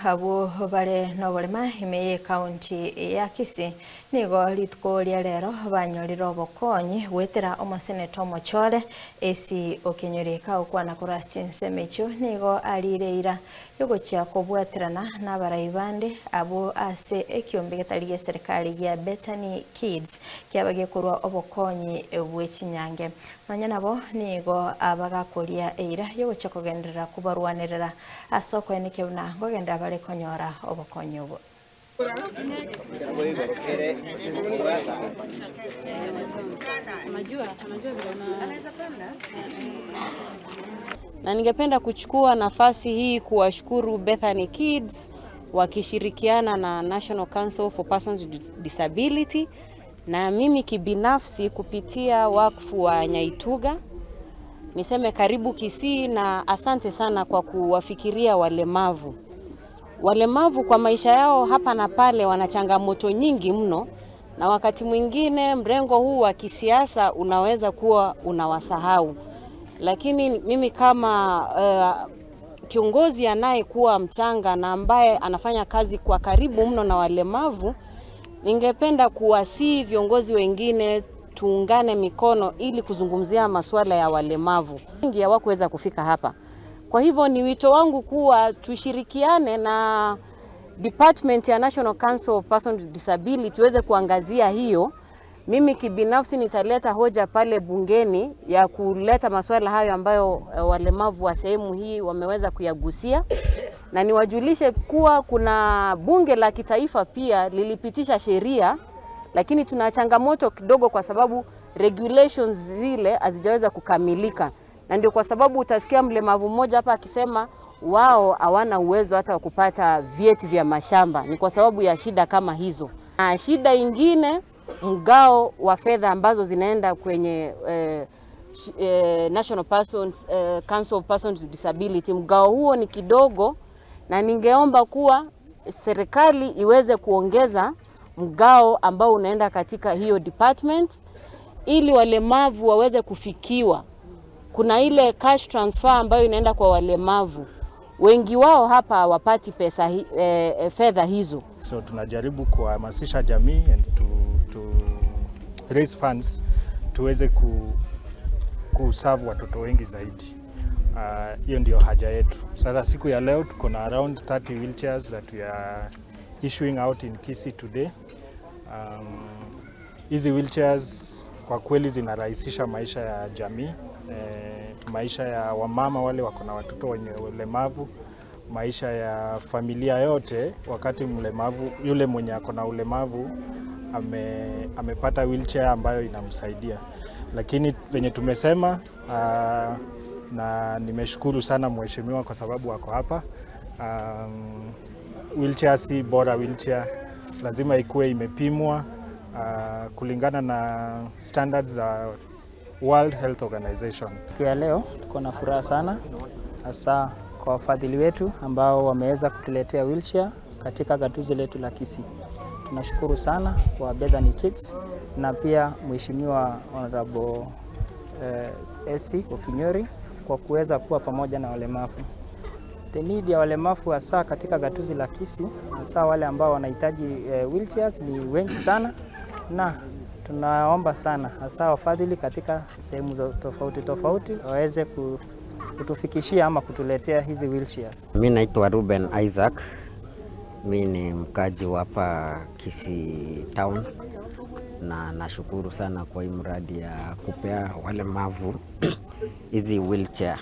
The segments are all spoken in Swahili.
Abwo bare noborema ime ye county ya Kisii nigo rituko ria rero banyorire obokonyi gwetera omoseneta omochore AC Okenyuri. Kagokwana korwa ase chinsemo echio, nigo arire eira yogochia kobwaterana na abarai bande abwo ase ekiombe getari gia serikali gia Bethany Kids kiaba gekorwa obokonyi bwe chinyange. Nonya nabo, nigo abagakoria eira yogochia kogenderera kubarwanerera ase okoenekia buna ngogendera bare konyora obokonyi obo. Na ningependa kuchukua nafasi hii kuwashukuru Bethany Kids wakishirikiana na National Council for Persons with Disability na mimi kibinafsi kupitia wakfu wa Nyaituga, niseme karibu Kisii na asante sana kwa kuwafikiria walemavu. Walemavu kwa maisha yao hapa na pale wana changamoto nyingi mno, na wakati mwingine mrengo huu wa kisiasa unaweza kuwa unawasahau, lakini mimi kama kiongozi anayekuwa mchanga na ambaye anafanya kazi kwa karibu mno na walemavu, ningependa kuwasihi viongozi wengine tuungane mikono ili kuzungumzia masuala ya walemavu. Wengi hawakuweza kufika hapa. Kwa hivyo ni wito wangu kuwa tushirikiane na Department ya National Council of Persons with Disability iweze kuangazia hiyo. Mimi kibinafsi nitaleta hoja pale bungeni ya kuleta masuala hayo ambayo walemavu wa sehemu hii wameweza kuyagusia, na niwajulishe kuwa kuna bunge la kitaifa pia lilipitisha sheria, lakini tuna changamoto kidogo kwa sababu regulations zile hazijaweza kukamilika, na ndio kwa sababu utasikia mlemavu mmoja hapa akisema wao hawana uwezo hata wa kupata vyeti vya mashamba, ni kwa sababu ya shida kama hizo. Na shida ingine, mgao wa fedha ambazo zinaenda kwenye National Council of Persons with Disability, mgao huo ni kidogo, na ningeomba kuwa serikali iweze kuongeza mgao ambao unaenda katika hiyo department ili walemavu waweze kufikiwa. Kuna ile cash transfer ambayo inaenda kwa walemavu, wengi wao hapa hawapati pesa fedha hizo. So tunajaribu kuhamasisha jamii and to raise funds tuweze kuserve watoto wengi zaidi. Hiyo ndio haja yetu. Sasa siku ya leo tuko na around 30 wheelchairs that we are issuing out in Kisii today. Hizi wheelchairs kwa kweli zinarahisisha maisha ya jamii, maisha ya wamama wale wako na watoto wenye ulemavu, maisha ya familia yote. Wakati mlemavu yule mwenye ako na ulemavu amepata wheelchair ambayo inamsaidia, lakini venye tumesema na nimeshukuru sana mheshimiwa kwa sababu ako hapa. Wheelchair si bora wheelchair, lazima ikuwe imepimwa kulingana na standards za World Health Organization. Siku ya leo tuko na furaha sana, hasa kwa wafadhili wetu ambao wameweza kutuletea wheelchair katika gatuzi letu la Kisii. Tunashukuru sana kwa Bethany Kids na pia Mheshimiwa Honorable AC Okinyori kwa kuweza kuwa pamoja na walemavu. The need ya walemavu hasa katika gatuzi la Kisii, hasa wale ambao wanahitaji wheelchairs ni wengi sana, na tunaomba sana hasa wafadhili katika sehemu za tofauti tofauti waweze kutufikishia ama kutuletea hizi wheelchairs. Mi naitwa Ruben Isaac, mi ni mkaji wa hapa Kisii Town na nashukuru sana kwa hii mradi ya kupea walemavu hizi wheelchair,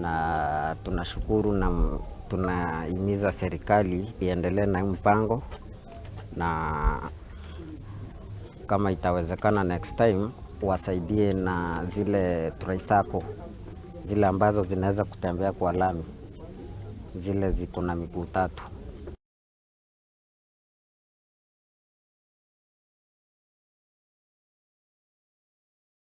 na tunashukuru na tunahimiza serikali iendelee na hii mpango, na kama itawezekana next time wasaidie na zile tricycle, zile ambazo zinaweza kutembea kwa lami, zile ziko na miguu tatu.